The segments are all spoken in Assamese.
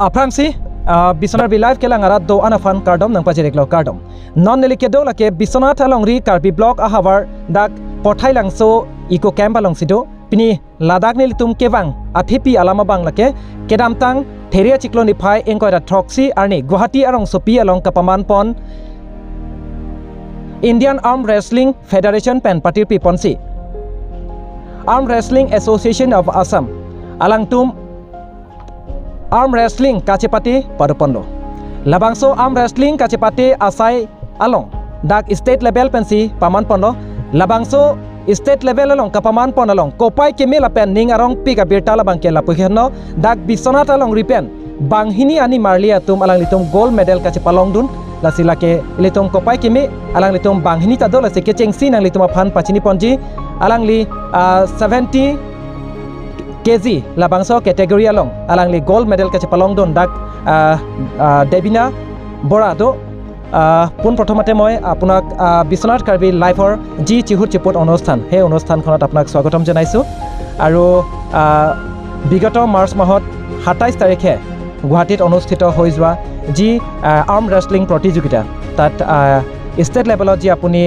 Aprangsi Biswanath live kelangara do anafan kardom nangpa jereklo kardom non neli kedo lake Biswanath alongri Karbi block ahawar dak pothai langso eco camp along sido pini Ladakh neli tum kewang athipi alama bang lake kedamtang theria chiklo ni phai engkoira throxi arni Guwahati arong sopi along kapaman pon Indian Arm Wrestling Federation pen patir pi ponsi Arm Wrestling Association of Assam alangtum Arm Wrestling Kachepati Padupondo Labangso Arm Wrestling Kachepati Asai Along Dak State Level Pensi Paman Pondo Labangso State Level Along Kapaman Pon Along Kopai Keme Lapen Ning Arong Pika Birta Labang Ke Lapuhno Dak Biswanath Along Ripen Banghini Ani Marlia Tum Alang Litum Gold Medal Kachepalong Dun Lasilake Litum Kopai Keme Alang Litum Banghini Tado Lasike Chengsi Nang Litum Aphan Pachini Ponji Alang Li 70 kg labangso category along alangli gold medal kache palong don dak Debina Bora do পোন প্ৰথমতে মই আপোনাক বিশ্বনাথ কাৰ্বি লাইভৰ যি চিহুত চিপুত অনুষ্ঠান সেই অনুষ্ঠানখনত আপোনাক স্বাগতম জনাইছোঁ। আৰু বিগত মাৰ্চ মাহত 27 তাৰিখে গুৱাহাটীত অনুষ্ঠিত হৈ যোৱা যি আৰ্ম ৰেচলিং প্ৰতিযোগিতা তাত ষ্টেট লেভেলত যি আপুনি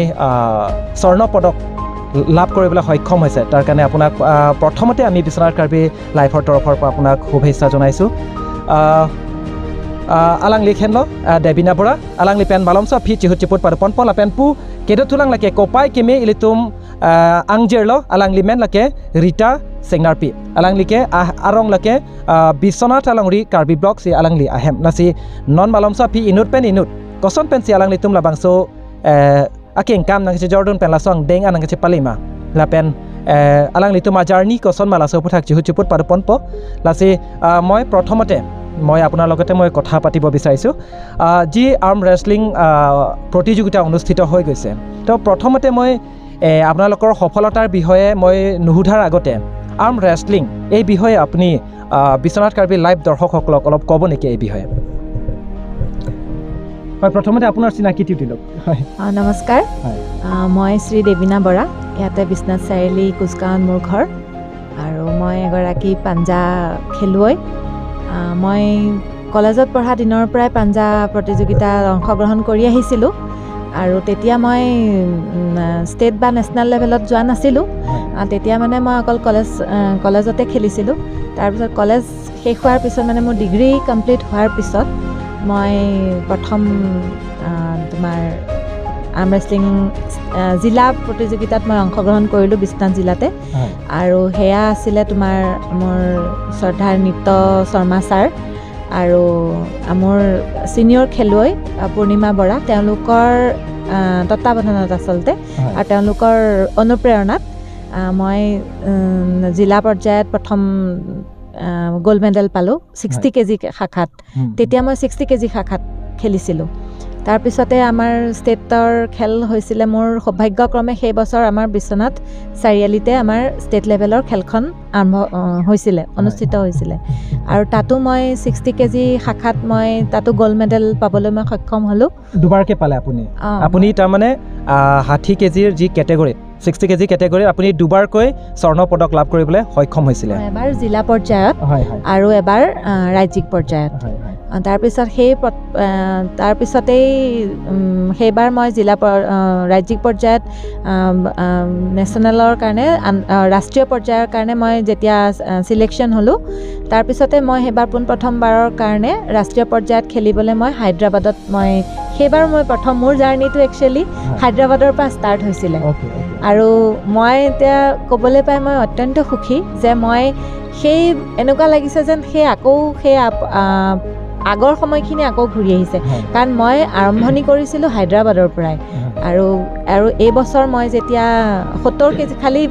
স্বৰ্ণ পদক লাভ কৰিবলৈ সক্ষম হৈছে তাৰ কাৰণে আপোনাক প্ৰথমতে আমি বিশ্বনাথ কাৰ্বি লাইফৰ তৰফৰ পৰা আপোনাক শুভেচ্ছা জনাইছোঁ। আলাং লিখেন দেবিনা বৰা আলাং লি পেন বালমছ ফি চিহুত চিপুত পাৰ পন পলা পেন পু কেদো থুলাং লাগে কোপাই কেমে ইলিতুম আংজেৰ ল আলাং লি মেন লাগে ৰীতা চেংনাৰপি আলাং লিকে আৰং লাগে বিশ্বনাথ আলাংৰি কাৰ্বি ব্লক চি আলাং লি আহেম নাচি নন বালমছ ফি ইনুট পেন ইনুট কচন পেন চি আলাং লিতুম লাবাংছো aking kam nang si Jordan pen lasong deng anang si palima la pen alang litu majarni koson malaso puthak jihu chuput paru ponpo lasi মই প্ৰথমতে মই আপোনাৰ লগতে মই কথা পাতিব বিচাৰিছোঁ যি আৰ্ম ৰেচলিং প্ৰতিযোগিতা অনুষ্ঠিত হৈ গৈছে। তো প্ৰথমতে মই আপোনালোকৰ সফলতাৰ বিষয়ে মই নুসুধাৰ আগতে আৰ্ম ৰেচলিং এই বিষয়ে আপুনি বিশ্বনাথ কাৰ্বি লাইভ দৰ্শকসকলক অলপ ক'ব নেকি এই বিষয়ে? হয়, প্ৰথমতে আপোনাৰ চিনাকিটো দিলক। হয়, নমস্কাৰ, মই শ্ৰী দেবিনা বৰা, ইয়াতে বিশ্বনাথ চাৰিআলি কোচগাঁৱত মোৰ ঘৰ আৰু মই এগৰাকী পাঞ্জা খেলুৱৈ। মই কলেজত পঢ়া দিনৰ পৰাই পাঞ্জা প্ৰতিযোগিতাত অংশগ্ৰহণ কৰি আহিছিলোঁ আৰু তেতিয়া মই ষ্টেট বা নেশ্যনেল লেভেলত যোৱা নাছিলোঁ। তেতিয়া মানে মই অকল কলেজতে খেলিছিলোঁ। তাৰপিছত কলেজ শেষ হোৱাৰ পিছত মানে মোৰ ডিগ্ৰী কমপ্লিট হোৱাৰ পিছত মই প্ৰথম তোমাৰ আৰ্ম ৰেচলিং জিলা প্ৰতিযোগিতাত মই অংশগ্ৰহণ কৰিলোঁ বিশ্বনাথ জিলাতে। আৰু সেয়া আছিলে তোমাৰ মোৰ শ্ৰদ্ধাৰ নৃত্য শৰ্মা ছাৰ আৰু মোৰ ছিনিয়ৰ খেলুৱৈ পূৰ্ণিমা বৰা, তেওঁলোকৰ তত্বাৱধানত আচলতে আৰু তেওঁলোকৰ অনুপ্ৰেৰণাত মই জিলা পৰ্যায়ত প্ৰথম গ'ল্ড মেডেল পালোঁ 60 কেজি শাখাত। তেতিয়া মই 60 কেজি শাখাত খেলিছিলোঁ। তাৰপিছতে আমাৰ ষ্টেটৰ খেল হৈছিলে। মোৰ সৌভাগ্যক্ৰমে সেই বছৰ আমাৰ বিশ্বনাথ চাৰিআলিতে আমাৰ ষ্টেট লেভেলৰ খেলখন আৰম্ভ হৈছিলে, অনুষ্ঠিত হৈছিলে আৰু তাতো মই 60 কেজি শাখাত মই তাতো গ'ল্ড মেডেল পাবলৈ মই সক্ষম হ'লোঁ। দুবাৰকৈ পালে আপুনি? আপুনি তাৰমানে 60 কেজিৰ যি কেটেগৰীত 60 কেজি কেটেগৰীত আপুনি দুবাৰকৈ স্বৰ্ণ পদক লাভ কৰিবলৈ সক্ষম হৈছিলে। এবাৰ জিলা পৰ্যায়ত হয় হয় আৰু এবাৰ ৰাজ্যিক পৰ্যায়ত। হয় হয় তাৰপিছত সেই তাৰপিছতেই সেইবাৰ মই জিলা ৰাজ্যিক পৰ্যায়ত নেশ্যনেলৰ কাৰণে, ৰাষ্ট্ৰীয় পৰ্যায়ৰ কাৰণে মই যেতিয়া চিলেকশ্যন হ'লোঁ, তাৰপিছতে মই সেইবাৰ পোনপ্ৰথমবাৰৰ কাৰণে ৰাষ্ট্ৰীয় পৰ্যায়ত খেলিবলৈ মই হায়দৰাবাদত, মই সেইবাৰ মই প্ৰথম, মোৰ জাৰ্ণিটো একচুৱেলি হায়দৰাবাদৰ পৰা ষ্টাৰ্ট হৈছিলে। অ'কে অ'কে আৰু মই এতিয়া ক'বলৈ পাই মই অত্যন্ত সুখী যে মই সেই এনেকুৱা লাগিছে যেন সেই আকৌ সেই আগৰ সময়খিনি আকৌ ঘূৰি আহিছে, কাৰণ মই আৰম্ভণি কৰিছিলোঁ হায়দৰাবাদৰ পৰাই। আৰু আৰু এই বছৰ মই যেতিয়া 70 কেজি, খালি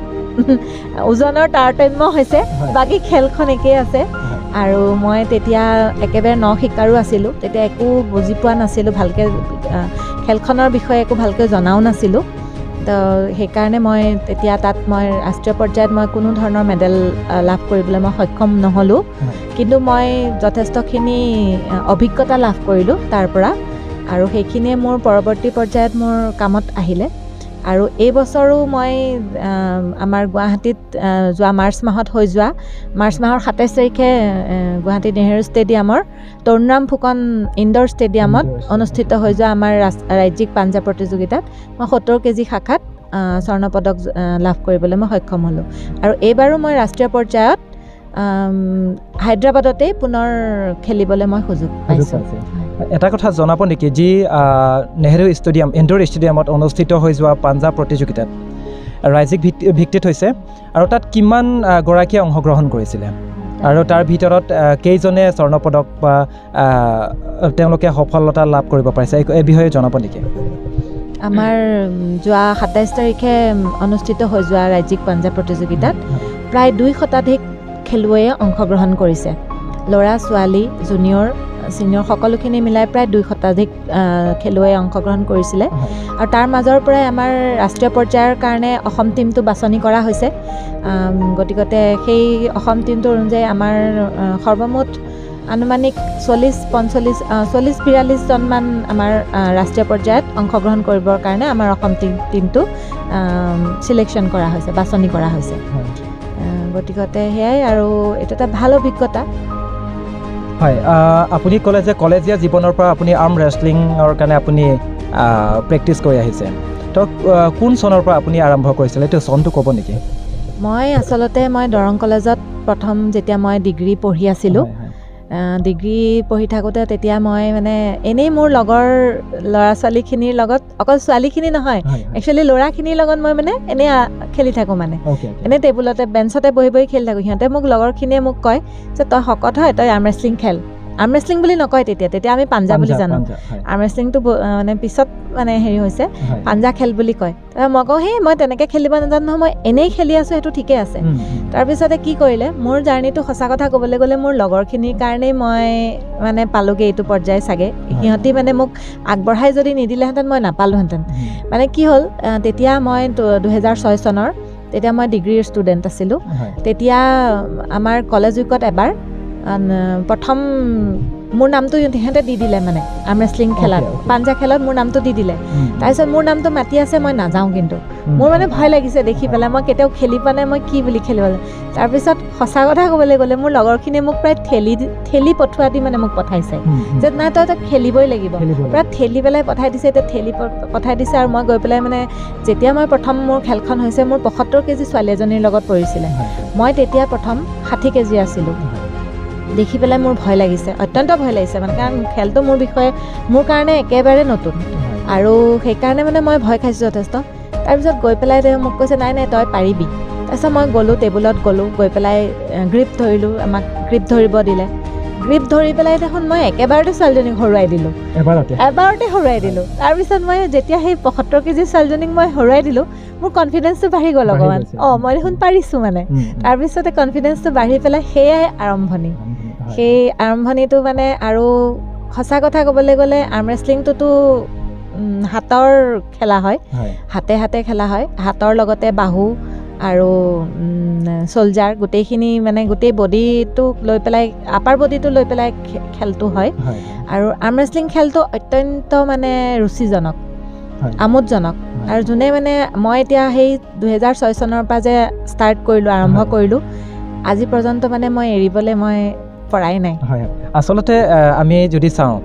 ওজনৰ তাৰতম্য হৈছে, বাকী খেলখন একেই আছে। আৰু মই তেতিয়া একেবাৰে ন শিকাৰো আছিলোঁ, তেতিয়া একো বুজি পোৱা নাছিলোঁ ভালকৈ, খেলখনৰ বিষয়ে একো ভালকৈ জনাও নাছিলোঁ। তো সেইকাৰণে মই তেতিয়া তাত মই ৰাষ্ট্ৰীয় পৰ্যায়ত মই কোনো ধৰণৰ মেডেল লাভ কৰিবলৈ মই সক্ষম নহ'লোঁ। কিন্তু মই যথেষ্টখিনি অভিজ্ঞতা লাভ কৰিলোঁ তাৰ পৰা আৰু সেইখিনিয়ে মোৰ পৰৱৰ্তী পৰ্যায়ত মোৰ কামত আহিলে। আৰু এই বছৰো মই আমাৰ গুৱাহাটীত যোৱা মাৰ্চ মাহত হৈ যোৱা, মাৰ্চ মাহৰ 27 তাৰিখে গুৱাহাটী নেহেৰু ষ্টেডিয়ামৰ তৰুণৰাম ফুকন ইনড'ৰ ষ্টেডিয়ামত অনুষ্ঠিত হৈ যোৱা আমাৰ ৰাজ্যিক পাঞ্জা প্ৰতিযোগিতাত মই 70 কেজি শাখাত স্বৰ্ণ পদক লাভ কৰিবলৈ মই সক্ষম হ'লোঁ। আৰু এইবাৰো মই ৰাষ্ট্ৰীয় পৰ্যায়ত হায়দৰাবাদতেই পুনৰ খেলিবলৈ মই সুযোগ পাইছোঁ। এটা কথা জনাব নেকি, যি নেহেৰু ষ্টেডিয়াম ইনড'ৰ ষ্টেডিয়ামত অনুষ্ঠিত হৈ যোৱা পাঞ্জা প্ৰতিযোগিতাত ৰাজ্যিক ভিত্তিত হৈছে আৰু তাত কিমান গৰাকীয়ে অংশগ্ৰহণ কৰিছিলে আৰু তাৰ ভিতৰত কেইজনে স্বৰ্ণপদক বা তেওঁলোকে সফলতা লাভ কৰিব পাৰিছে, এই বিষয়ে জনাব নেকি? আমাৰ যোৱা 27 তাৰিখে অনুষ্ঠিত হৈ যোৱা ৰাজ্যিক পাঞ্জা প্ৰতিযোগিতাত প্ৰায় 2 শতাধিক খেলুৱৈয়ে অংশগ্ৰহণ কৰিছে। ল'ৰা ছোৱালী, জুনিয়ৰ ছিনিয়ৰ সকলোখিনি মিলাই প্ৰায় 2 শতাধিক খেলুৱৈয়ে অংশগ্ৰহণ কৰিছিলে। আৰু তাৰ মাজৰ পৰাই আমাৰ ৰাষ্ট্ৰীয় পৰ্যায়ৰ কাৰণে অসম টীমটো বাছনি কৰা হৈছে। গতিকতে সেই অসম টীমটোৰ অনুযায়ী আমাৰ সৰ্বমুঠ আনুমানিক 40 45, 40 42জনমান আমাৰ ৰাষ্ট্ৰীয় পৰ্যায়ত অংশগ্ৰহণ কৰিবৰ কাৰণে আমাৰ অসম টীমটো চিলেকশ্যন কৰা হৈছে, বাছনি কৰা হৈছে। গতিকতে সেয়াই আৰু এইটো এটা ভাল অভিজ্ঞতা। হয়, আপুনি ক'লে যে কলেজীয়া জীৱনৰ পৰা আপুনি আৰ্ম ৰেচলিঙৰ কাৰণে আপুনি প্ৰেক্টিছ কৰি আহিছে। তো কোন চনৰ পৰা আপুনি আৰম্ভ কৰিছিলে, এইটো চনটো ক'ব নেকি? মই আচলতে মই দৰং কলেজত প্ৰথম যেতিয়া মই ডিগ্ৰী পঢ়ি আছিলোঁ, ডিগ্ৰী পঢ়ি থাকোঁতে তেতিয়া মই মানে এনেই মোৰ লগৰ ল'ৰা ছোৱালীখিনিৰ লগত, অকল ছোৱালীখিনি নহয়, একচুৱেলি ল'ৰাখিনিৰ লগত মই মানে এনেই খেলি থাকোঁ, মানে এনেই টেবুলতে বেঞ্চতে বহি বহি খেলি থাকোঁ। সিহঁতে মোক, লগৰখিনিয়ে মোক কয় যে তই শকত হয়, তই আৰ্ম ৰেচলিং খেল। আৰ্ম ৰেচলিং বুলি নকয় তেতিয়া, তেতিয়া আমি পাঞ্জা বুলি জানো। আৰ্ম ৰেচলিংটো মানে পিছত মানে হেৰি হৈছে, পাঞ্জা খেল বুলি কয়। তাৰপৰা মই কওঁ, সেই মই তেনেকৈ খেলিব নাজানো নহয়, মই এনেই খেলি আছোঁ, সেইটো ঠিকেই আছে। তাৰপিছতে কি কৰিলে, মোৰ জাৰ্ণিটো সঁচা কথা ক'বলৈ গ'লে মোৰ লগৰখিনিৰ কাৰণেই মই মানে পালোগৈ এইটো পৰ্যায় চাগে। সিহঁতি মানে মোক আগবঢ়াই যদি নিদিলেহেঁতেন, মই নাপালোহেঁতেন। মানে কি হ'ল, তেতিয়া মই 2006 চনৰ, তেতিয়া মই ডিগ্ৰীৰ ষ্টুডেণ্ট আছিলোঁ। তেতিয়া আমাৰ কলেজ উইকত এবাৰ প্ৰথম মোৰ নামটো সিহঁতে দি দিলে, মানে আৰ্ম ৰেচলিং খেলাত, পাঞ্জা খেলত মোৰ নামটো দি দিলে। তাৰপিছত মোৰ নামটো মাতি আছে, মই নাযাওঁ। কিন্তু মোৰ মানে ভয় লাগিছে দেখি পেলাই, মই কেতিয়াও খেলি পোৱা নাই, মই কি বুলি খেলিব। তাৰপিছত সঁচা কথা ক'বলৈ গ'লে মোৰ লগৰখিনিয়ে মোক প্ৰায় ঠেলি ঠেলি পঠোৱা দি মানে মোক পঠাইছে যে নাই, তই তই খেলিবই লাগিব। পূৰা ঠেলি পেলাই পঠাই দিছে। এতিয়া ঠেলি পঠাই দিছে আৰু মই গৈ পেলাই মানে যেতিয়া মই প্ৰথম মোৰ খেলখন হৈছে, মোৰ 75 কেজি ছোৱালী এজনীৰ লগত পৰিছিলে। মই তেতিয়া প্ৰথম 60 কেজি আছিলোঁ। দেখি পেলাই মোৰ ভয় লাগিছে, অত্যন্ত ভয় লাগিছে, মানে কাৰণ খেলটো মোৰ বিষয়ে, মোৰ কাৰণে একেবাৰে নতুন আৰু সেইকাৰণে মানে মই ভয় খাইছোঁ যথেষ্ট। তাৰপিছত গৈ পেলাই তেওঁ মোক কৈছে, নাই নাই, তই পাৰিবি। তাৰপিছত মই গ'লোঁ, টেবুলত গ'লোঁ, গৈ পেলাই গ্ৰীপ ধৰিলোঁ। আমাক গ্ৰীপ ধৰিব দিলে। গ্ৰীপ ধৰি পেলাই দেখোন মই একেবাৰতে ছোৱালীজনীক হৰুৱাই দিলোঁ। এবাৰতে হৰুৱাই দিলোঁ। তাৰপিছত মই যেতিয়া সেই 75 কেজি ছোৱালীজনীক মই হৰুৱাই দিলোঁ, মোৰ কনফিডেঞ্চটো বাঢ়ি গ'ল অকণমান। অঁ, মই দেখোন পাৰিছোঁ মানে। তাৰপিছতে কনফিডেঞ্চটো বাঢ়ি পেলাই সেয়াই আৰম্ভণি। সেই আৰম্ভণিটো মানে, আৰু সঁচা কথা ক'বলৈ গ'লে আৰ্ম ৰেচলিংটোতো হাতৰ খেলা হয়, হাতে হাতে খেলা হয়। হাতৰ লগতে বাহু আৰু চ'লজাৰ গোটেইখিনি, মানে গোটেই বডিটোক লৈ পেলাই, আপাৰ বডিটো লৈ পেলাই খেলটো হয়। আৰু আৰ্ম ৰেচলিং খেলটো অত্যন্ত মানে ৰুচিজনক, আমোদজনক। আৰু যোনে মানে মই এতিয়া সেই 2006 চনৰ পৰা যে ষ্টাৰ্ট কৰিলোঁ, আৰম্ভ কৰিলোঁ, আজি পৰ্যন্ত মানে মই এৰিবলৈ মই পৰাই নাই। হয়, আচলতে আমি যদি চাওঁ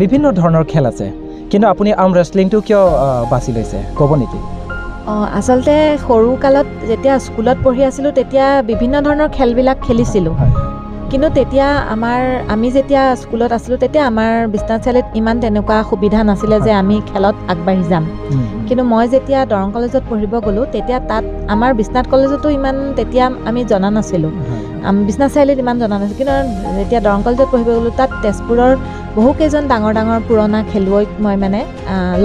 বিভিন্ন ধৰণৰ খেল আছে, কিন্তু আপুনি আৰ্ম ৰেচলিংটো কিয় বাছি লৈছে ক'ব নেকি? অঁ, আচলতে সৰুকালত যেতিয়া স্কুলত পঢ়ি আছিলোঁ তেতিয়া বিভিন্ন ধৰণৰ খেলবিলাক খেলিছিলোঁ, কিন্তু তেতিয়া আমি যেতিয়া স্কুলত আছিলোঁ তেতিয়া আমাৰ বিশ্বনাথ চাৰিআলিত ইমান তেনেকুৱা সুবিধা নাছিলে যে আমি খেলত আগবাঢ়ি যাম। কিন্তু মই যেতিয়া দৰং কলেজত পঢ়িব গ'লোঁ তেতিয়া তাত আমাৰ বিশ্বনাথ কলেজতো ইমান তেতিয়া আমি জনা নাছিলোঁ, বিশ্বনাথ চাৰিআলিত ইমান জনা নাছিলোঁ। কিন্তু যেতিয়া দৰং কলেজত পঢ়িব গ'লোঁ তাত তেজপুৰৰ বহুকেইজন ডাঙৰ ডাঙৰ পুৰণা খেলুৱৈক মই মানে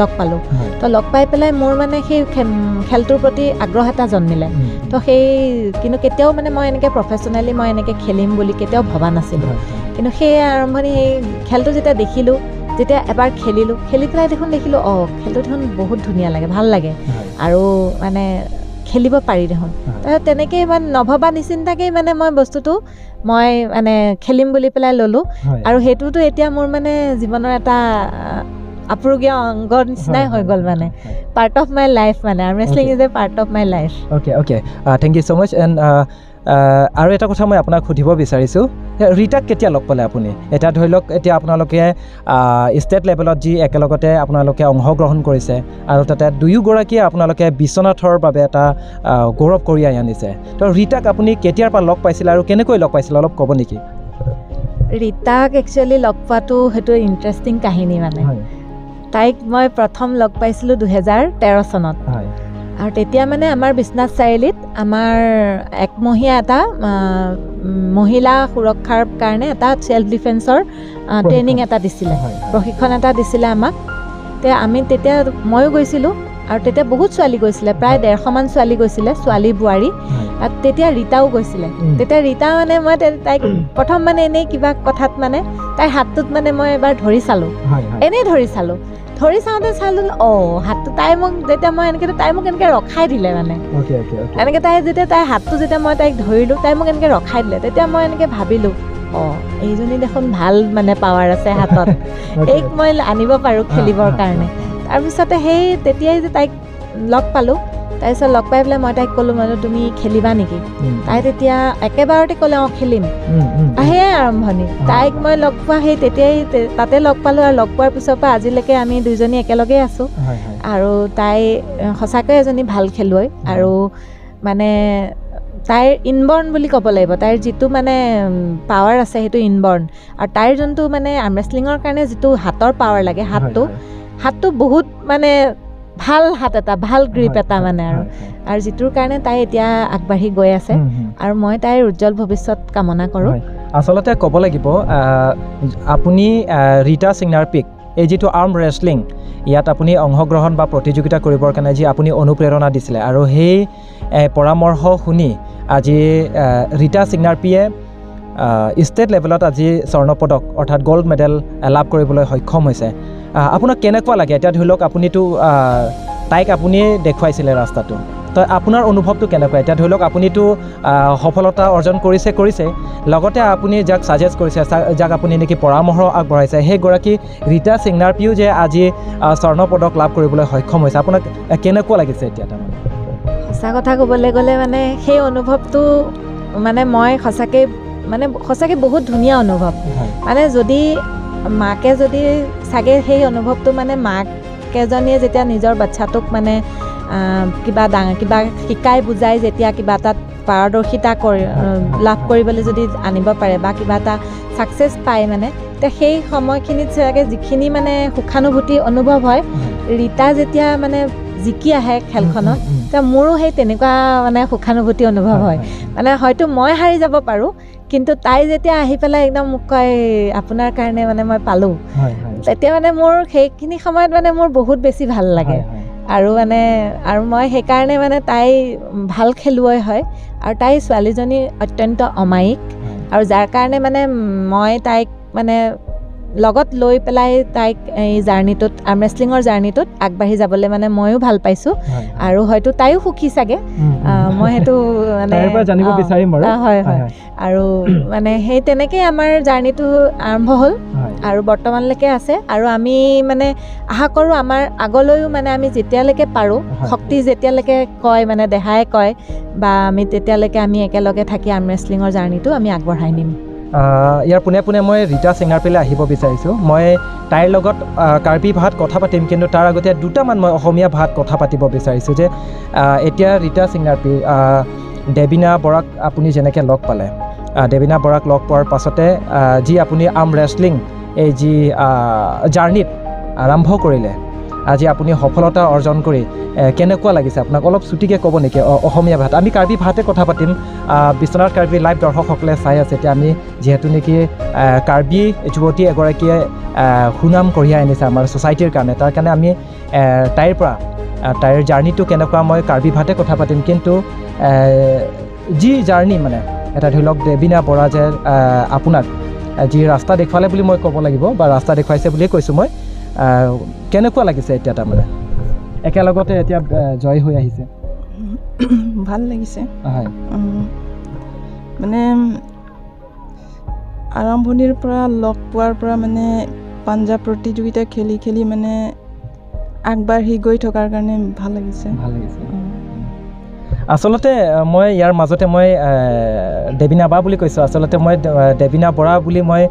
লগ পালোঁ। তো লগ পাই পেলাই মোৰ মানে সেই খেলটোৰ প্ৰতি আগ্ৰহ এটা জন্মিলে। তো সেই কিন্তু কেতিয়াও মানে মই এনেকৈ প্ৰফেচনেলি মই এনেকৈ খেলিম বুলি কেতিয়াও ভবা নাছিলোঁ। কিন্তু সেই আৰম্ভণি সেই খেলটো যেতিয়া দেখিলোঁ, যেতিয়া এবাৰ খেলিলোঁ, খেলি পেলাই দেখোন দেখিলোঁ অঁ খেলটো দেখোন বহুত ধুনীয়া লাগে, ভাল লাগে আৰু মানে খেলিব পাৰি দেখোন। তাৰপিছত তেনেকেই মানে নভবা নিচিন্তাকেই মানে মই বস্তুটো মই মানে খেলিম বুলি পেলাই ল'লোঁ। আৰু সেইটোতো এতিয়া মোৰ মানে জীৱনৰ এটা আপুৰুগীয়া অংগ নিচিনাই হৈ গ'ল, মানে পাৰ্ট অফ my life, মানে arm wrestling is a part of my life. Okay okay, thank you so much. And আৰু এটা কথা মই আপোনাক সুধিব বিচাৰিছোঁ, ৰীতাক কেতিয়া লগ পালে আপুনি? এতিয়া ধৰি লওক এতিয়া আপোনালোকে ষ্টেট লেভেলত যি একেলগতে আপোনালোকে অংশগ্ৰহণ কৰিছে আৰু তাতে দুয়োগৰাকীয়ে আপোনালোকে বিশ্বনাথৰ বাবে এটা গৌৰৱ কঢ়িয়াই আনিছে, তো ৰীতাক আপুনি কেতিয়াৰ পৰা লগ পাইছিলে আৰু কেনেকৈ লগ পাইছিলে অলপ ক'ব নেকি? ৰীতাক একচুৱেলি লগ পোৱাটো সেইটো ইণ্টাৰেষ্টিং কাহিনী। মানে তাইক মই প্ৰথম লগ পাইছিলোঁ 2013 চনত। আৰু তেতিয়া মানে আমাৰ বিশ্বনাথ চাৰিআলিত আমাৰ একমহীয়া এটা মহিলা সুৰক্ষাৰ কাৰণে এটা চেল্ফ ডিফেন্সৰ ট্ৰেইনিং এটা দিছিলে, প্ৰশিক্ষণ এটা দিছিলে আমাক। তেতিয়া আমি তেতিয়া ময়ো গৈছিলোঁ আৰু তেতিয়া বহুত ছোৱালী গৈছিলে, প্ৰায় 150মান ছোৱালী গৈছিলে, ছোৱালী বোৱাৰী। তেতিয়া ৰীতাও গৈছিলে। তেতিয়া ৰীতা মানে মই তাইক প্ৰথম মানে এনেই কিবা কথাত মানে তাইৰ হাতটোত মানে মই এবাৰ ধৰি চালোঁ, এনেই ধৰি চালোঁ, ধৰি চাওঁতে চালোঁ অঁ হাতটো তাই মোক যেতিয়া মই এনেকৈ তাই মোক এনেকৈ ৰখাই দিলে, মানে এনেকৈ তাই যেতিয়া তাইৰ হাতটো যেতিয়া মই তাইক ধৰিলোঁ তাই মোক এনেকৈ ৰখাই দিলে। তেতিয়া মই এনেকৈ ভাবিলোঁ অঁ এইজনী দেখোন ভাল মানে পাৱাৰ আছে হাতত, এইক মই আনিব পাৰোঁ খেলিবৰ কাৰণে। তাৰপিছতে সেই তেতিয়াই যে তাইক লগ পালোঁ, তাৰপিছত লগ পাই পেলাই মই তাইক ক'লোঁ মানে তুমি খেলিবা নেকি? তাই তেতিয়া একেবাৰতে ক'লে অঁ খেলিম। সেয়াই আৰম্ভণি। তাইক মই লগ পোৱা সেই তেতিয়াই তাতে লগ পালোঁ আৰু লগ পোৱাৰ পিছৰ পৰা আজিলৈকে আমি দুইজনী একেলগেই আছোঁ। আৰু তাই সঁচাকৈ এজনী ভাল খেলুৱৈ আৰু মানে তাইৰ ইনবৰ্ণ বুলি ক'ব লাগিব, তাইৰ যিটো মানে পাৱাৰ আছে সেইটো ইনবৰ্ণ। আৰু তাইৰ যোনটো মানে আৰ্ম ৰেচলিঙৰ কাৰণে যিটো হাতৰ পাৱাৰ লাগে, হাতটো বহুত মানে ভাল হাত এটা, ভাল গ্ৰীপ এটা মানে, আৰু আৰু যিটোৰ কাৰণে তাই এতিয়া আগবাঢ়ি গৈ আছে আৰু মই তাইৰ উজ্জ্বল ভৱিষ্যত কামনা কৰোঁ। আচলতে ক'ব লাগিব আপুনি ৰীতা সিংনাৰপিক এই যিটো আৰ্ম ৰেচলিং ইয়াত আপুনি অংশগ্ৰহণ বা প্ৰতিযোগিতা কৰিবৰ কাৰণে যি আপুনি অনুপ্ৰেৰণা দিছিলে আৰু সেই পৰামৰ্শ শুনি আজি ৰীতা সিংনাৰপিয়ে ষ্টেট লেভেলত আজি স্বৰ্ণপদক অৰ্থাৎ গ'ল্ড মেডেল লাভ কৰিবলৈ সক্ষম হৈছে। আপোনাক কেনেকুৱা লাগে? এতিয়া ধৰি লওক আপুনিতো তাইক আপুনিয়ে দেখুৱাইছিলে ৰাস্তাটো, তো আপোনাৰ অনুভৱটো কেনেকুৱা? এতিয়া ধৰি লওক আপুনিতো সফলতা অৰ্জন কৰিছে, লগতে আপুনি যাক ছাজেষ্ট কৰিছে, যাক আপুনি নেকি পৰামৰ্শ আগবঢ়াইছে, সেইগৰাকী ৰীতা সিংনাৰপিও যে আজি স্বৰ্ণপদক লাভ কৰিবলৈ সক্ষম হৈছে, আপোনাক কেনেকুৱা লাগিছে এতিয়া? তাৰমানে সঁচা কথা ক'বলৈ গ'লে মানে সেই অনুভৱটো মানে মই সঁচাকৈ মানে সঁচাকৈ বহুত ধুনীয়া অনুভৱ। মানে যদি মাকে যদি চাগে সেই অনুভৱটো মানে মাকেজনীয়ে যেতিয়া নিজৰ বাচ্ছাটোক মানে কিবা কিবা শিকাই বুজাই যেতিয়া কিবা এটা পাৰদৰ্শিতা কৰি লাভ কৰিবলৈ যদি আনিব পাৰে বা কিবা এটা ছাকচেছ পায়, মানে তেতিয়া সেই সময়খিনিত চাগে যিখিনি মানে সুখানুভূতি অনুভৱ হয়, ৰীতা যেতিয়া মানে জিকি আহে খেলখনত তেতিয়া মোৰো সেই তেনেকুৱা মানে সুখানুভূতি অনুভৱ হয়। মানে হয়তো মই হাৰি যাব পাৰোঁ, কিন্তু তাই যেতিয়া আহি পেলাই একদম মোক কয় আপোনাৰ কাৰণে মানে মই পালোঁ, তেতিয়া মানে মোৰ সেইখিনি সময়ত মানে মোৰ বহুত বেছি ভাল লাগে। আৰু মানে আৰু মই সেইকাৰণে মানে তাই ভাল খেলুৱৈ হয় আৰু তাই ছোৱালীজনী অত্যন্ত অমায়িক আৰু যাৰ কাৰণে মানে মই তাইক মানে লগত লৈ পেলাই তাইক এই জাৰ্ণিটোত, আৰ্ম ৰেচলিঙৰ জাৰ্ণিটোত আগবাঢ়ি যাবলৈ মানে ময়ো ভাল পাইছোঁ আৰু হয়তো তাইও সুখী চাগে, মই সেইটো মানে জানিব বিচাৰিম বাৰু। হয় হয়, আৰু মানে সেই তেনেকেই আমাৰ জাৰ্ণিটো আৰম্ভ হ'ল আৰু বৰ্তমানলৈকে আছে। আৰু আমি মানে আশা কৰোঁ আমাৰ আগলৈও মানে আমি যেতিয়ালৈকে পাৰোঁ, শক্তি যেতিয়ালৈকে কয় মানে দেহাই কয় বা আমি তেতিয়ালৈকে আমি একেলগে থাকি আৰ্ম ৰেচলিঙৰ জাৰ্ণিটো আমি আগবঢ়াই নিম। ইয়াৰ পোনে পোনে মই ৰীতা চেঙাৰপিলৈ আহিব বিচাৰিছোঁ। মই তাইৰ লগত কাৰ্বি ভাষাত কথা পাতিম, কিন্তু তাৰ আগতে দুটামান মই অসমীয়া ভাষাত কথা পাতিব বিচাৰিছোঁ যে এতিয়া ৰীতা চেঙাৰপি, দেবিনা বৰাক আপুনি যেনেকৈ লগ পালে, দেবিনা বৰাক লগ পোৱাৰ পাছতে যি আপুনি আৰ্ম ৰেচলিং এই যি জাৰ্ণিত আৰম্ভ কৰিলে, আজি আপুনি সফলতা অৰ্জন কৰি কেনেকুৱা লাগিছে আপোনাক অলপ চুটিকৈ ক'ব নেকি অসমীয়া ভাষাত? আমি কাৰ্বি ভাষাতে কথা পাতিম, বিশ্বনাথ কাৰ্বি লাইভ দৰ্শকসকলে চাই আছে। এতিয়া আমি যিহেতু নেকি কাৰ্বি যুৱতী এগৰাকীয়ে সুনাম কঢ়িয়াই আনিছে আমাৰ ছ'চাইটিৰ কাৰণে, তাৰ কাৰণে আমি তাইৰ পৰা তাইৰ জাৰ্ণিটো কেনেকুৱা মই কাৰ্বি ভাষাতে কথা পাতিম। কিন্তু যি জাৰ্ণি মানে এটা ধৰি লওক দেবিনা বৰা যে আপোনাক যি ৰাস্তা দেখুৱালে বুলি মই ক'ব লাগিব বা ৰাস্তা দেখুৱাইছে বুলিয়ে কৈছোঁ মই, কেনেকুৱা লাগিছে এতিয়া তাৰমানে একেলগতে এতিয়া জয় হৈ আহিছে? ভাল লাগিছে। হয়, মানে আৰম্ভণিৰ পৰা লগ পোৱাৰ পৰা মানে পাঞ্জাৱ প্ৰতিযোগিতা খেলি খেলি মানে আগবাঢ়ি গৈ থকাৰ কাৰণে ভাল লাগিছে। ভাল লাগিছে। আচলতে মই ইয়াৰ মাজতে মই দেবিনা বা বুলি কৈছোঁ, আচলতে মই দেবিনা বৰা বুলি মই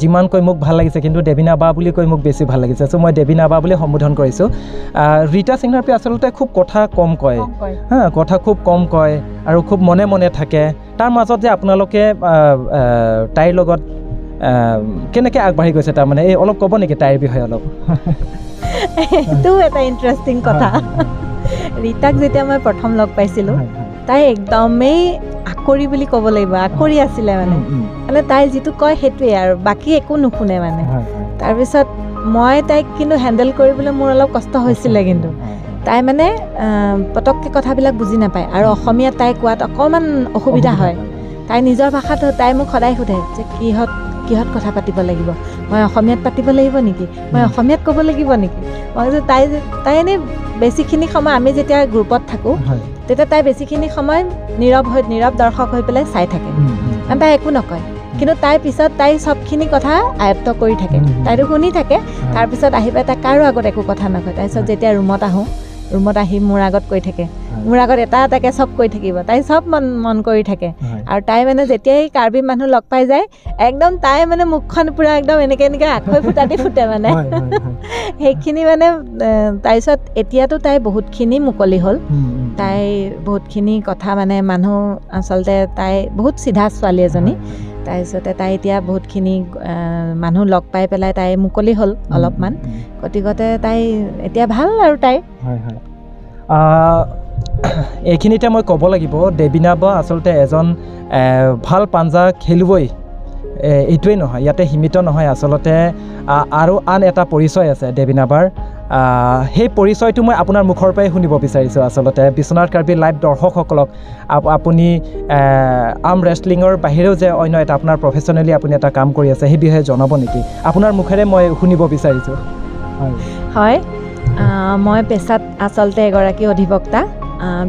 যিমান কৈ মোক ভাল লাগিছে, কিন্তু দেবিনা বা বুলি কৈ মোক বেছি ভাল লাগিছে, চ' মই দেবিনা বা বুলি সম্বোধন কৰিছোঁ। ৰীতা চেঙাৰপি আচলতে খুব কথা কম কয়, হা, কথা খুব কম কয় আৰু খুব মনে মনে থাকে। তাৰ মাজত যে আপোনালোকে তাইৰ লগত কেনেকৈ আগবাঢ়ি গৈছে তাৰমানে এই অলপ ক'ব নেকি তাইৰ বিষয়ে অলপ? এইটো এটা ইণ্টাৰেষ্টিং কথা। ৰীতাক যেতিয়া মই প্ৰথম লগ পাইছিলোঁ, তাই একদমেই আকৰি বুলি ক'ব লাগিব, আকৰি আছিলে মানে, মানে তাই যিটো কয় সেইটোৱে আৰু বাকী একো নুশুনে মানে। তাৰপিছত মই তাইক কিন্তু হেণ্ডেল কৰিবলৈ মোৰ অলপ কষ্ট হৈছিলে, কিন্তু তাই মানে পটককৈ কথাবিলাক বুজি নাপায় আৰু অসমীয়াত তাই কোৱাত অকণমান অসুবিধা হয়। তাই নিজৰ ভাষাত তাই মোক সদায় সোধে যে কিহত কিহত কথা পাতিব লাগিব, মই অসমীয়াত পাতিব লাগিব নেকি, মই অসমীয়াত ক'ব লাগিব নেকি। মই কৈছোঁ তাই তাই এনেই বেছিখিনি সময় আমি যেতিয়া গ্ৰুপত থাকোঁ তেতিয়া তাই বেছিখিনি সময় নীৰৱ হৈ নীৰৱ দৰ্শক হৈ পেলাই চাই থাকে, কাৰণ তাই একো নকয়, কিন্তু তাইৰ পিছত তাই চবখিনি কথা আয়ত্ব কৰি থাকে, তাইতো শুনি থাকে। তাৰপিছত আহি পেলাই তাই কাৰো আগত একো কথা নকয়। তাৰপিছত যেতিয়া ৰুমত আহোঁ, ৰুমত আহি মোৰ আগত কৈ থাকে, মোৰ আগত এটা এটাকৈ চব কৈ থাকিব, তাই চব মন মন কৰি থাকে। আৰু তাই মানে যেতিয়াই কাৰ্বি মানুহ লগ পাই যায় একদম তাই মানে মুখখন পূৰা একদম এনেকৈ এনেকৈ আখৈ ফুটাদি ফুটে মানে সেইখিনি মানে। তাৰপিছত এতিয়াতো তাই বহুতখিনি মুকলি হ'ল, তাই বহুতখিনি কথা মানে মানুহ আচলতে তাই বহুত চিধা ছোৱালী এজনী। তাৰপিছতে তাই এতিয়া বহুতখিনি মানুহ লগ পাই পেলাই তাই মুকলি হ'ল অলপমান, গতিকতে তাই এতিয়া ভাল আৰু তাই। হয় হয়, এইখিনিতে মই ক'ব লাগিব দেবিনা বা আচলতে এজন ভাল পাঞ্জা খেলুৱৈ এইটোৱেই নহয়, ইয়াতে সীমিত নহয়, আচলতে আৰু আন এটা পৰিচয় আছে দেবিনা বাৰ। সেই পৰিচয়টো মই আপোনাৰ মুখৰ পৰাই শুনিব বিচাৰিছোঁ। আচলতে বিশ্বনাথ কাৰ্বি লাইভ দৰ্শকসকলক আপুনি আৰ্ম ৰেচলিঙৰ বাহিৰেও যে অন্য এটা আপোনাৰ প্ৰফেচনেলি আপুনি এটা কাম কৰি আছে, সেই বিষয়ে জনাব নেকি? আপোনাৰ মুখেৰে মই শুনিব বিচাৰিছোঁ। হয়, মই পেছাত আচলতে এগৰাকী অধিবক্তা।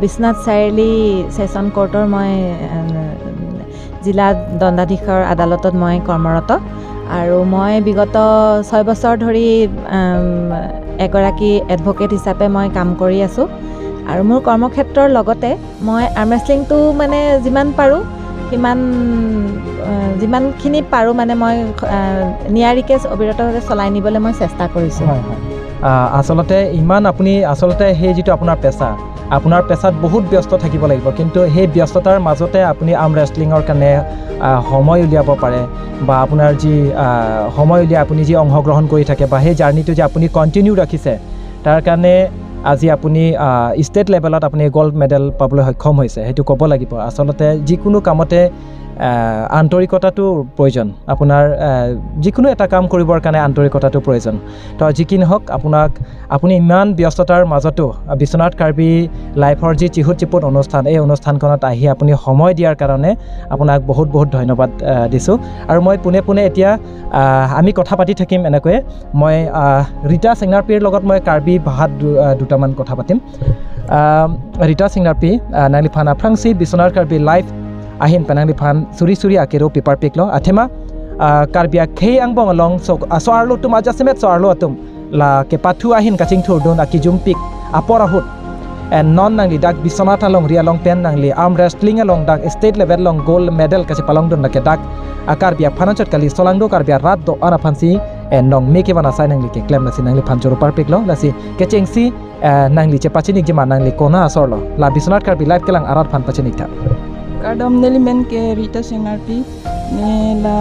বিশ্বনাথ চাৰিআলি ছেছন কোৰ্টৰ মই জিলা দণ্ডাধীশৰ আদালতত মই কৰ্মৰত আৰু মই বিগত 6 বছৰ ধৰি এগৰাকী এডভকেট হিচাপে মই কাম কৰি আছোঁ। আৰু মোৰ কৰ্মক্ষেত্ৰৰ লগতে মই আৰ্ম ৰেচলিংটো মানে যিমান পাৰোঁ সিমান যিমানখিনি পাৰোঁ মানে মই নিয়াৰিকৈ অবিৰতভাৱে চলাই নিবলৈ মই চেষ্টা কৰিছোঁ। হয় হয়, আচলতে ইমান আপুনি আচলতে সেই যিটো আপোনাৰ পেচা, আপোনাৰ পেচাত বহুত ব্যস্ত থাকিব লাগিব, কিন্তু সেই ব্যস্ততাৰ মাজতে আপুনি আৰ্ম ৰেচলিঙৰ কাৰণে সময় উলিয়াব পাৰে বা আপোনাৰ যি সময় উলিয়াই আপুনি যি অংশগ্ৰহণ কৰি থাকে বা সেই জাৰ্ণিটো যে আপুনি কণ্টিনিউ ৰাখিছে, তাৰ কাৰণে আজি আপুনি ষ্টেট লেভেলত আপুনি গ'ল্ড মেডেল পাবলৈ সক্ষম হৈছে, সেইটো ক'ব লাগিব। আচলতে যিকোনো কামতে আন্তৰিকতাটো প্ৰয়োজন। আপোনাৰ যিকোনো এটা কাম কৰিবৰ কাৰণে আন্তৰিকতাটো প্ৰয়োজন। তো যি কি নহওক, আপুনি ইমান ব্যস্ততাৰ মাজতো বিশ্বনাথ কাৰ্বি লাইফৰ যি চিহুত চিপুত অনুষ্ঠান, এই অনুষ্ঠানখনত আহি আপুনি সময় দিয়াৰ কাৰণে আপোনাক বহুত বহুত ধন্যবাদ দিছোঁ। আৰু মই পোনে পোনে এতিয়া আমি কথা পাতি থাকিম এনেকৈয়ে। মই ৰীতা চেংনাৰপিৰ লগত মই কাৰ্বি ভাষাত দুটামান কথা পাতিম। ৰীতা চেংনাৰপি নাংলিফান আফ্ৰাংচি Biswanath Karbi life ahin panang phan suri suri akero paper peklo athema karbia khei angbong along so so arlo tum aja semet so arlo atum la ke pathu ahin kaching thur don akijum pik apor ahut and non nangli dak Biswanath along ria long pen nangli arm wrestling along dak state level long gold medal kache palong don ke dak karbia phanachot kali solangdo karbia rat do ana phansi and nong meke bana sai nangli ke claim lasi nangli phan joro par peklo lasi ke chengsi nangli che pachinik jima nangli kona asorlo la Biswanath Karbi live kelang arat phan pachinik tha Kardom neli men ke Rita Senarpi ne la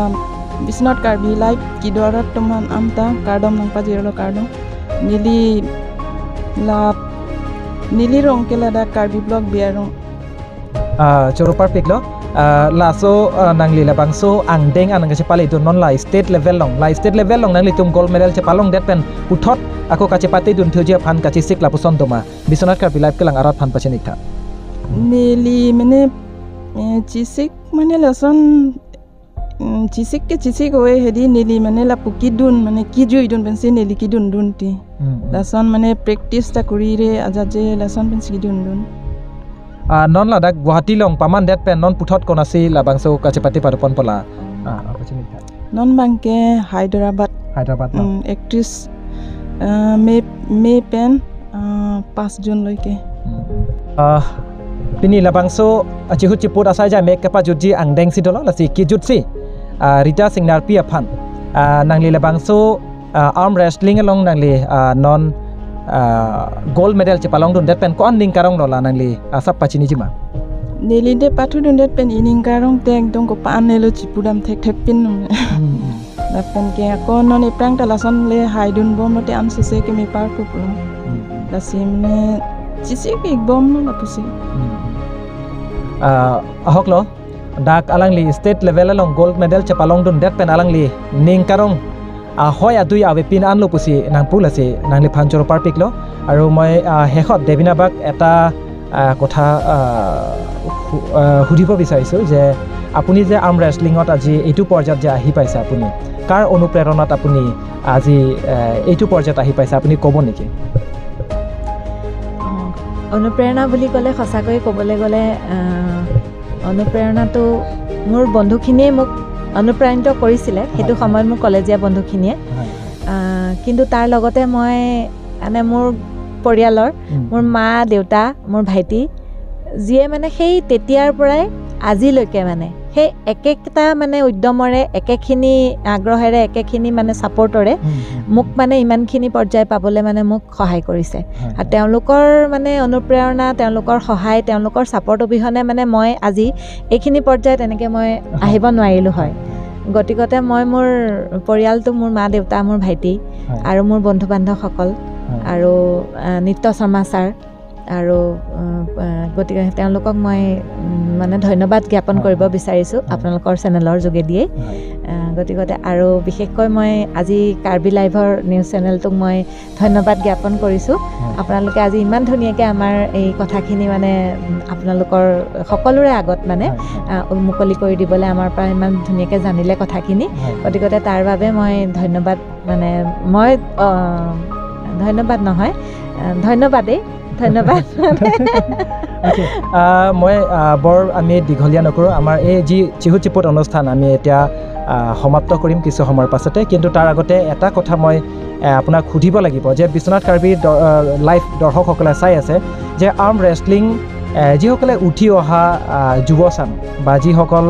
Biswanath Karbi live ki dwarat tuman amta kardom nang pajirlo kardom nili la nili rong ke la da Karbi blog biarong choropar peklo la so nangli la bangso angdeng anang ke pale dun non la state level long la state level long nangli tum gold medal che palong det pen uthot ako kache pate dun thuje phan kache sik la puson doma Biswanath Karbi live kelang arat phan pachinik tha neli mane চিচিক মানে লচন চিচিককে চিচিক হৈ হেৰি নেলি মানে লা পুকি দুন মানে কি জুই দুন পেঞ্চি নেলি কি দুন দুন টি লচন মানে প্ৰেক্টিছ টা কৰি ৰে আজা যে লচন পেঞ্চি কি দুন দুন নন লাদাখ গুৱাহাটী লং পামান ডেট পেন নন পুথত কোন আছে লাবাংছো কাছে পাতি পারপন পলা non Banke Hyderabad Hyderabad 31 May PAN 5 জুনলৈকে pini labangso chihut chiput asai ja mek kapa jutji angdeng si dolo lasi ki jutsi Rita Singnar pi aphan nangli labangso arm wrestling along nangli non gold medal chepalong dun det pen kon ning karong lola nangli asap pachini jima neli de pathu dun det pen ining karong tek dong ko pan nelo chipudam thek thek pin la pen ke ko non eprang talason le hai dun bom note am sese ke me par pu lasi mne চিচিক একদম না পুছি আহক ল ডাক আলাংলি state level along gold medal চেপালং দুন det pen আলাংলি ning karong হয় আদুই আৱে পিন আনলো পুছি নাংপুল আছে নাংলি ফাঞ্চৰ পাৰ পিকল। আৰু মই শেষত দেবিনাবাক এটা কথা সুধিব বিচাৰিছোঁ যে আপুনি যে আৰ্ম ৰেচলিঙত আজি এইটো পৰ্যায়ত যে আহি পাইছে, আপুনি কাৰ অনুপ্ৰেৰণাত আপুনি আজি এইটো পৰ্যায়ত আহি পাইছে, আপুনি ক'ব নেকি? অনুপ্ৰেৰণা বুলি ক'লে সঁচাকৈয়ে ক'বলৈ গ'লে অনুপ্ৰেৰণাটো মোৰ বন্ধুখিনিয়ে মোক অনুপ্ৰাণিত কৰিছিলে সেইটো সময়ত, মোৰ কলেজীয়া বন্ধুখিনিয়ে। কিন্তু তাৰ লগতে মই মানে মোৰ পৰিয়ালৰ মোৰ মা দেউতা মোৰ ভাইটি যিয়ে মানে সেই তেতিয়াৰ পৰাই আজিলৈকে মানে সেই একেটা মানে উদ্যমৰে একেখিনি আগ্ৰহেৰে একেখিনি মানে ছাপৰ্টৰে মোক মানে ইমানখিনি পৰ্যায় পাবলৈ মানে মোক সহায় কৰিছে। আৰু তেওঁলোকৰ মানে অনুপ্ৰেৰণা, তেওঁলোকৰ সহায়, তেওঁলোকৰ ছাপৰ্ট অবিহনে মানে মই আজি এইখিনি পৰ্যায়ত এনেকৈ মই আহিব নোৱাৰিলোঁ হয়। গতিকতে মই মোৰ পৰিয়ালটো, মোৰ মা দেউতা, মোৰ ভাইটি আৰু মোৰ বন্ধু বান্ধৱসকল আৰু নিত্য শৰ্মা ছাৰ আৰু গতিকে তেওঁলোকক মই মানে ধন্যবাদ জ্ঞাপন কৰিব বিচাৰিছোঁ আপোনালোকৰ চেনেলৰ যোগেদিয়েই। গতিকতে আৰু বিশেষকৈ মই আজি কাৰ্বি লাইভৰ নিউজ চেনেলটোক মই ধন্যবাদ জ্ঞাপন কৰিছোঁ। আপোনালোকে আজি ইমান ধুনীয়াকৈ আমাৰ এই কথাখিনি মানে আপোনালোকৰ সকলোৰে আগত মানে মুকলি কৰি দিবলৈ আমাৰ পৰা ইমান ধুনীয়াকৈ জানিলে কথাখিনি, গতিকতে তাৰ বাবে মই ধন্যবাদ মানে মই ধন্যবাদ নহয় ধন্যবাদেই ধন্যবাদ। মই বৰ আমি দীঘলীয়া নকৰোঁ, আমাৰ এই যি চিহু চিপুত অনুষ্ঠান আমি এতিয়া সমাপ্ত কৰিম কিছু সময়ৰ পাছতে। কিন্তু তাৰ আগতে এটা কথা মই আপোনাক সুধিব লাগিব যে বিশ্বনাথ কাৰ্বি লাইভ দৰ্শকসকলে চাই আছে যে আৰ্ম ৰেচলিং যিসকলে উঠি অহা যুৱচাম বা যিসকল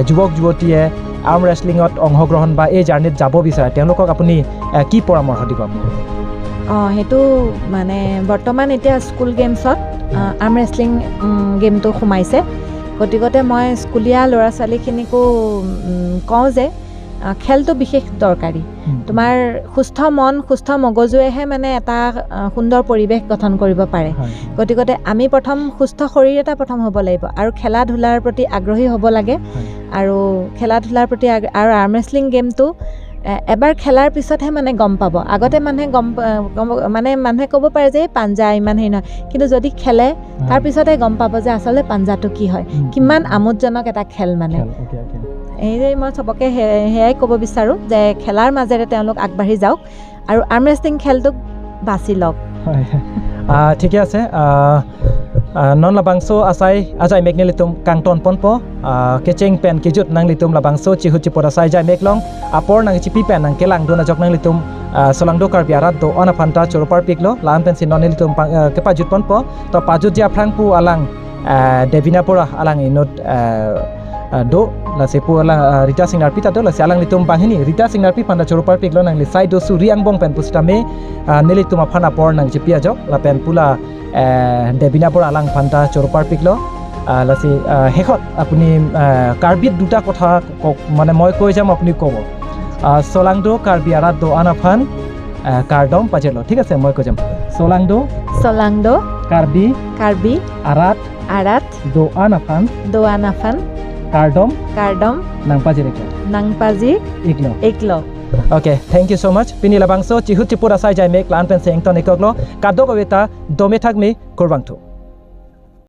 যুৱক যুৱতীয়ে আৰ্ম ৰেচলিঙত অংশগ্ৰহণ বা এই জাৰ্ণিত যাব বিচাৰে, তেওঁলোকক আপুনি কি পৰামৰ্শ দিব? আপুনি সেইটো মানে বৰ্তমান এতিয়া স্কুল গেমছত আৰ্ম ৰেচলিং গেমটো সোমাইছে, গতিকতে মই স্কুলীয়া ল'ৰা ছোৱালীখিনিকো কওঁ যে খেলটো বিশেষ দৰকাৰী। তোমাৰ সুস্থ মন, সুস্থ মগজুৱেহে মানে এটা সুন্দৰ পৰিৱেশ গঠন কৰিব পাৰে। গতিকে আমি প্ৰথম সুস্থ শৰীৰ এটা প্ৰথম হ'ব লাগিব আৰু খেলা ধূলাৰ প্ৰতি আগ্ৰহী হ'ব লাগে। আৰু খেলা ধূলাৰ প্ৰতি আৰু আৰ্ম ৰেচলিং গেমটো এবাৰ খেলাৰ পিছতহে মানে গম পাব। আগতে মানুহে গম মানে মানুহে ক'ব পাৰে যে এই পাঞ্জা ইমান হেৰি নহয়, কিন্তু যদি খেলে তাৰপিছতহে গম পাব যে আচলতে পাঞ্জাটো কি হয়, কিমান আমোদজনক এটা খেল। মানে এই মই চবকে সেয়াই ক'ব বিচাৰোঁ যে খেলাৰ মাজেৰে তেওঁলোক আগবাঢ়ি যাওক আৰু আৰ্ম ৰেচলিং খেলটোক বাছি লওক। হয়, ঠিকে আছে। Non labangso asai ajai mek nilitum kangton ponpo kecheng pen kijut nang litum labangso chihut chipor asai jai meklong apor nang chipi pen nang kelang dona jok nang litum solangdo karbi arat do ona phanta choropar piklo laan pen sin non litum ke pajut ponpo to pajut ja phrangpu alang Devina pora alang inot do lase pu alang Rita Singh Narpi ta do lase alang litum banghini Rita Singh Narpi phanda choropar piklo nang li sai do su riang bong pen pustame nilitum aphana por nang chipi ajok la pen pula Devina Bora alang phanta choropar piklo lasi শেষত আপুনি কাৰ্বিত দুটা কথা মানে মই কৈ যাম, আপুনি ক'ব। চলাংদো কাৰ্বি আৰাত দো আনাফান কাৰ্ডম পাজেলো। ঠিক আছে, মই কৈ যাম। চলাংদো, চলাংদো কাৰ্বি, কাৰ্বি আৰাত, আৰাত দো আনাফান, দো আনাফান কাৰ্ডম, কাৰ্ডম নাংপাজিৰ নাংপাজি ইকলো, ইকলো। Okay, thank you so much. Pini labangso chihut chipura sai jai mek lan pen seng ton ikoglo kado kaweta dome thakmi kurbangthu.